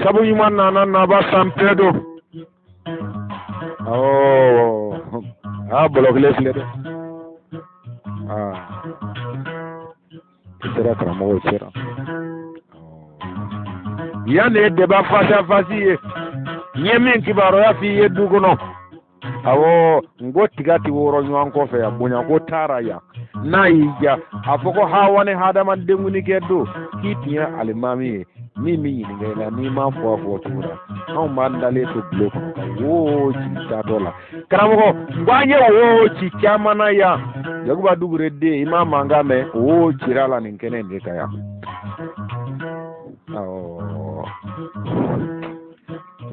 Sabu ɲuman nana naba San Pedro. Awɔ, a bɔlɔ kelen filɛ dɛ. Aa, i sera karamɔgɔw sera. Yan de ye débat face à face ye. N ye min kibaruya f'i ye du kɔnɔ. Awɔ, n ko tiga ti wɔrɔ ɲɔgɔn kɔfɛ yan, bonya ko taara yan. N'a y'i diya a fɔ ko hawa ni hadamadenkundi kɛ don k'i tun ye alimami ye min bɛ ɲininka i la n'i m'a fɔ a fɔ cogo la. Anw b'an dalen to bulon kɔnɔ ka wo ci taatɔ la. Karamɔgɔ, n ko an ye wo ci caman na yan. Yakuba Dukure den, i m'a mankan mɛn, wo cira la nin kɛnɛ in de kan yan. Awɔ.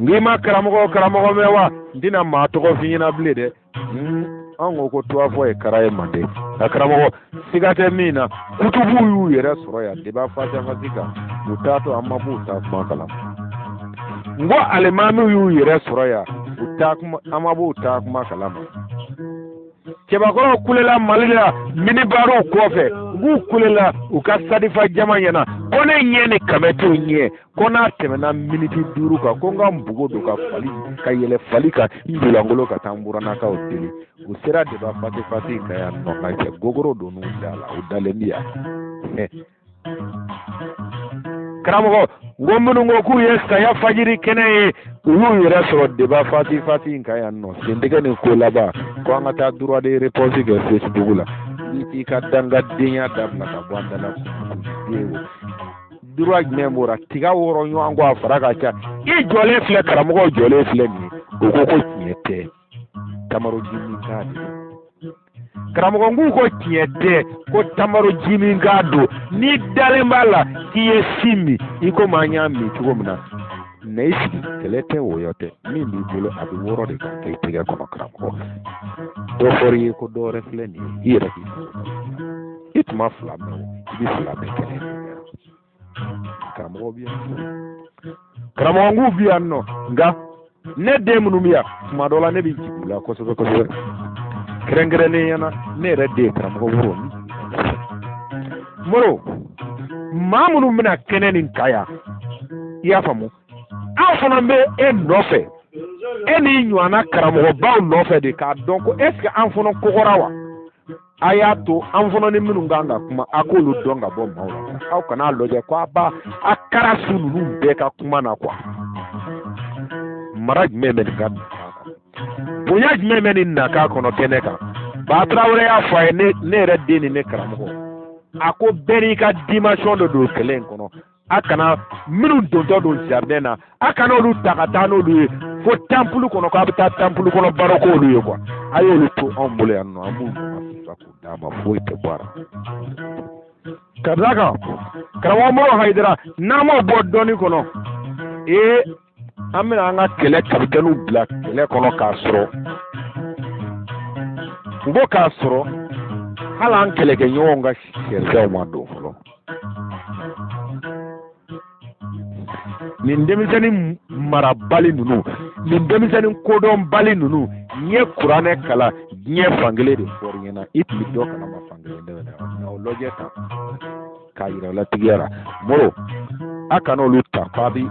N k'i ma karamɔgɔ karamɔgɔ mɛn wa? N tɛna maa tɔgɔ f'i ɲɛna bilen dɛ. An ko ko tuwafɔ ye kara ye manden. Nka karamɔgɔ, siga tɛ min na, kutubuw y'u yɛrɛ sɔrɔ yan débat face à face kan. U taatɔ an ma b'u ta kuma kalama. N ko alimamiw y'u yɛrɛ sɔrɔ yan, u ta kuma, an ma b'u ta kuma kalama. Cɛbakɔrɔw kulela Mali la minibariw kɔfɛ, n k'u kulela u ka sadifa jama ɲɛna ko ne ɲɛ ni kamɛtiw ɲɛ ko n'a tɛmɛna miniti 5 kan ko n ka n bugo don ka fali ka yɛlɛ fali kan n jolankolo ka taa n burannakaw deli. U sera débat face à face in kan yan nɔ ka cɛ gogoro donn'u da la, u dalen bi yan. Karamɔgɔ, n ko minnu ko k'u ye saya fajiri kɛnɛ ye, u y'u yɛrɛ sɔrɔ débat face à face in kan yan nɔ. Sentigɛ ni ko laban ko an ka taa droit de réponse kɛ Facebook la. I t'i ka dangadenya dabila ka bɔ an da la. Droit jumɛn b'o la? Tiga wɔrɔ ɲɔgɔn kɔ a fara ka ca. I jɔlen filɛ, karamɔgɔw jɔlen filɛ nin ye. U ko ko tiɲɛ tɛ. Tamaro ji min k'a de don. Karamɔgɔ, n k'u ko tiɲɛ tɛ ko tamaro ji min k'a don. N'i dalen b'a la k'i ye si min i komi an y'a min cogo min na, na i sigi, kɛlɛ tɛ, wɔyɔ tɛ, min b'i bolo a bɛ wɔrɔ de ka kɛ i tɛgɛ kɔnɔ. Karamɔgɔ, dɔ fɔr'i ye ko dɔ wɛrɛ filɛ nin ye, i yɛrɛ k'i i tun ma fila mɛn o, i bɛ fila mɛn kɛnɛ. Karamɔgɔ bɛ yan, karamɔgɔ n k'u bɛ yan nɔ, nka ne den minnu bɛ yan tuma dɔ la ne bɛ jigin u la kosɛbɛ kosɛbɛ, kɛrɛnkɛrɛnnenya na ne yɛrɛ den karamɔgɔ Moro. Moro, maa minnu bɛna kɛnɛ nin kan yan, i y'a faamu, aw fana bɛ e nɔfɛ, e n'i ɲɔgɔnna karamɔgɔbaw nɔfɛ de k'a dɔn ko est ce que an fana kɔgɔra wa? A y'a to an fana ni minnu kan ka kuma, a k'olu dɔn ka bɔ maaw la. Aw kana a lajɛ ko a b'a a kara su ninnu bɛɛ ka kuma na quoi. Mara jumɛn bɛ nin ka nakan kɔnɔ? Bonya jumɛn bɛ nin nakan kɔnɔ kɛnɛ kan? Ba Tarawele y'a fɔ a ye, ne yɛrɛ den ni ne karamɔgɔ, a ko bɛɛ n'i ka dimension de don kɛlɛ in kɔnɔ. A kana minnu dontɔ don jardin na, a kana olu ta ka taa n'olu ye fo temple kɔnɔ, k'a bɛ taa temple kɔnɔ baro k'olu ye quoi. A y'olu to anw bolo yan nɔ, an b'u sisan k'u d'a ma, foyi tɛ bɔ a la. Ka d'a kan karamɔgɔ Moro Hayidara, n'an m'o bɔ dɔɔni kɔnɔ, ee an bɛna an ka kɛlɛ kapitɛniw bila kɛlɛ kɔnɔ k'a sɔrɔ n ko k'a sɔrɔ hali an kɛlɛkɛɲɔgɔnw ka sɛriyaw ma don fɔlɔ. Nin denmisɛnnin marabali ninnu, nin denmisɛnnin kodɔnbali ninnu, n ye kuranɛ kalan diɲɛ fankelen de fɔr'i ɲɛna, i tun bɛ dɔ kalama fankelen dɛ, nka o lajɛ tan k'a yira la tigiya la. Moro, a kana olu ta k'a bɛ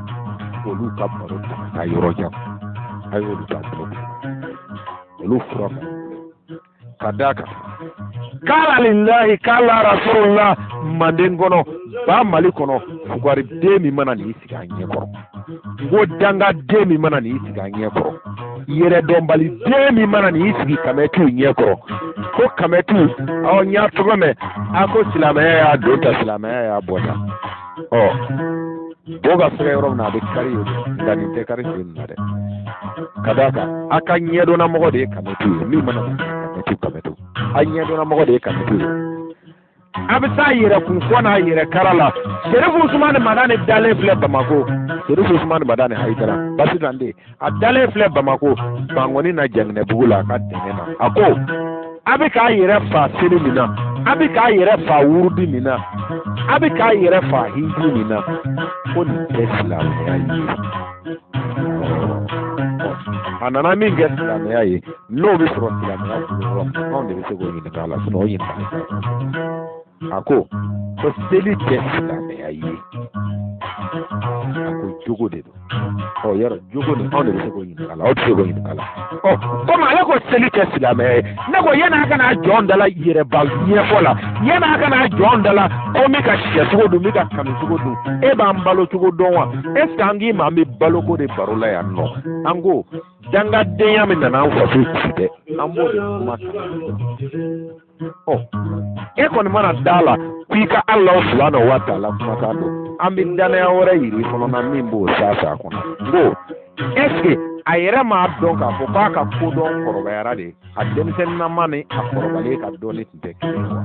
olu ka baro ta ka taa yɔrɔ jan, a y'olu ta bolo, olu fura ma ka d'a kan k'ala lillahi k'ala rasulullah. Manden kɔnɔ ba Mali kɔnɔ, fugariden min mana n'i sigi a ɲɛ kɔrɔ, n ko dangaden min mana n'i sigi a ɲɛ kɔrɔ, yɛrɛdɔnbali den min mana n'i sigi kamɛtiw ɲɛ kɔrɔ, ko kamɛtiw, ɔ n y'a tɔgɔ mɛn, a ko silamɛya y'a don ta, silamɛya y'a bɔ ta, ɔ bo ka fɛgɛ yɔrɔ min na a bɛ kari yen, nka nin tɛ kari sen na dɛ. Ka d'a kan a ka ɲɛdɔnna mɔgɔ de ye kamɛtiw ye, min mana kamɛtiw kamɛtiw, a ɲɛdɔnna mɔgɔ de ye kamɛtiw ye. A bɛ taa yɛrɛkun fɔ n'a yɛrɛ kara la. Serifu Usumani Madani dalen filɛ Bamako, Serifu Usumani Madani Hayidara Basidande, a dalen filɛ Bamako Bankɔni na Janginɛbugu la a ka dɛngɛ na. A ko a bɛ k'a yɛrɛ fa seli min na, a bɛ k'a yɛrɛ fa wurudi min na, a bɛ k'a yɛrɛ fa hiji min na, ko nin tɛ silamɛya ye. A nana min kɛ silamɛya ye, n'o bɛ sɔrɔ silamɛya bolo, anw de bɛ se k'o ɲininka a la, sinon o ɲininkali tɛ. A ko ko seli tɛ silamɛya ye, a ko jogo de don. Ɔ yɔrɔ jogo nin, anw de bɛ se k'o ɲininka a la, aw tɛ se k'o ɲininka a la. Ɔ komi ale ko seli tɛ silamɛya ye, ne ko yan'a ka n'a jɔ n da la yɛrɛba ɲɛfɔ la, yan'a ka n'a jɔ n da la ko n bɛ ka sɛ sogo dun, n bɛ ka kami sogo dun, e b'an balo cogo dɔn wa? Est ce que an k'i ma an bɛ baloko de baro la yan nɔ? An ko dangadenya min nana an faso ci dɛ, an b'o de kuma kan. Ɔ e kɔni mana da la k'i ka Alahu subahana wa taala kumakan don, an bɛ danaya wɛrɛ yiri i fana na min b'o sa sa kɔnɔ. N ko est ce que a yɛrɛ m'a dɔn k'a fɔ k'a ka kodɔn kɔrɔbayara de? A denmisɛnninnama ni a kɔrɔbalen ka dɔnni tun tɛ kelen ye wa?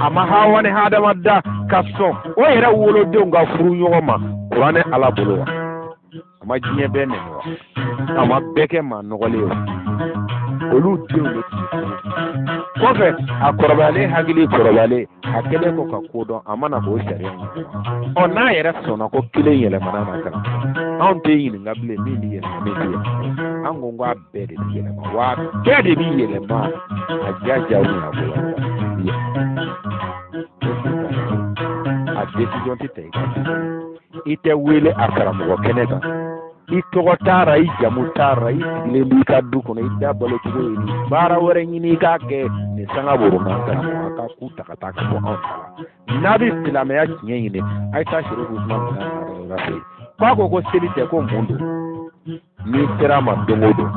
A ma Hawa ni Hadama da ka sɔn o yɛrɛ wolodenw ka furu ɲɔgɔn ma kuranɛ Ala bolo wa? A ma diɲɛ bɛɛ nɛni wa? A ma bɛɛ kɛ maa nɔgɔlen ye wa? Olu denw de tun furu kɔfɛ. A kɔrɔbayalen, hakili kɔrɔbayalen, a kɛlen kɔ ka ko dɔn, a ma na k'o sariya ɲɛna. Ɔ n'a yɛrɛ sɔnna ko kelen yɛlɛmana na kalan, anw tɛ ɲininka bilen min bɛ yɛlɛma, min tɛ yɛlɛma. An ko k'a bɛɛ de bɛ yɛlɛma wa, a bɛɛ de bɛ yɛlɛma. A ja ja ni a bolo a décision tɛ ta i ka i tɛ wele a karamɔgɔ kɛnɛ kan, i tɔgɔ t'a ra, i jamu t'a ra, i sigilen b'i ka du kɔnɔ, i da balo cogo ye nin, baara wɛrɛ ɲini i k'a kɛ nin sanga boro n'an karamɔgɔ a ka k'u ta ka taa ka bɔ anw ta la. N'a bɛ silamɛya tiɲɛ ɲini, a ye taa Serifu Usumani Madani fɛ yen. K'a ko ko seli tɛ, ko mun don? N'i sera a ma don o don,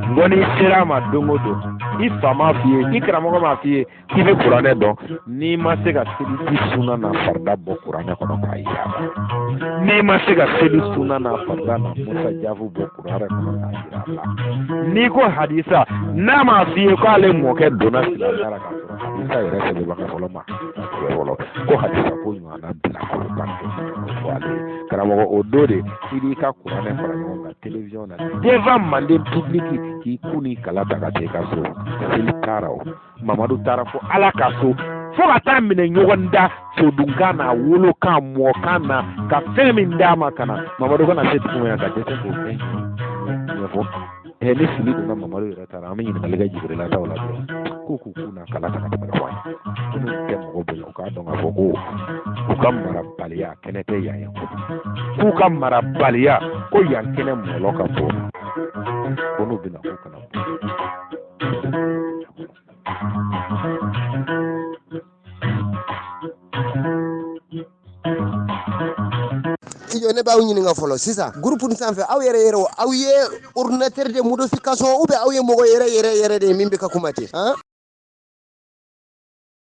n ko n'i sera a ma don o don, i fa m'a f'i ye, i karamɔgɔ m'a f'i ye k'i bɛ kuranɛ dɔn, n'i ma se ka seliji suna n'a farida bɔ kuranɛ kɔnɔ k'a yira a la, n'i ma se ka seli suna n'a farida n'a musajafu bɔ kuranɛ kɔnɔ k'a yira a la, n'i ko hadisa, n'a m'a f'i ye k'ale mɔkɛ donna silamɛya la k'a sɔrɔ hadisa yɛrɛ sɛbɛnbaga fɔlɔ ma sɛbɛn fɔlɔ, ko hadisa ko ɲɔgɔnna bila kolo kan fɔ ale ye karamɔgɔ, o don de i b'i ka kuranɛ fara ɲɔgɔn kan télévision na devant manden public, k'i kun n'i kala ta ka taa i ka so. Seli taara o Mamadu taara fo Ala ka so, fo ka taa minɛ ɲɔgɔn da sodunkan n'a wolokan mɔkan na ka fɛn min d'a ma ka na Mamadu kana se dugu ma yan ka dɛsɛ k'o fɛn ɲɛfɔ. Ɛ ni fili donna Mamadu yɛrɛ taara, an bɛ ɲininkali kɛ Jibirila taw la dɔrɔn k'u k'u kun n'a kala ta ka tɛmɛ ka bɔ a ye. Ko n'u tɛ mɔgɔ bonya, u k'a dɔn k'a fɔ ko u ka marabaliya kɛnɛ tɛ yan ye, k'u ka marabaliya ko yan kɛnɛ mɔlɔ ka bɔ, ko n'u bɛna k'u kana bɔ. I jɔ, ne b'aw ɲininka fɔlɔ sisan groupe nin sanfɛ, aw yɛrɛ yɛrɛ, aw ye ordinateur de modification ou bien aw ye mɔgɔ yɛrɛ yɛrɛ yɛrɛ de ye min bɛ ka kuma ten han?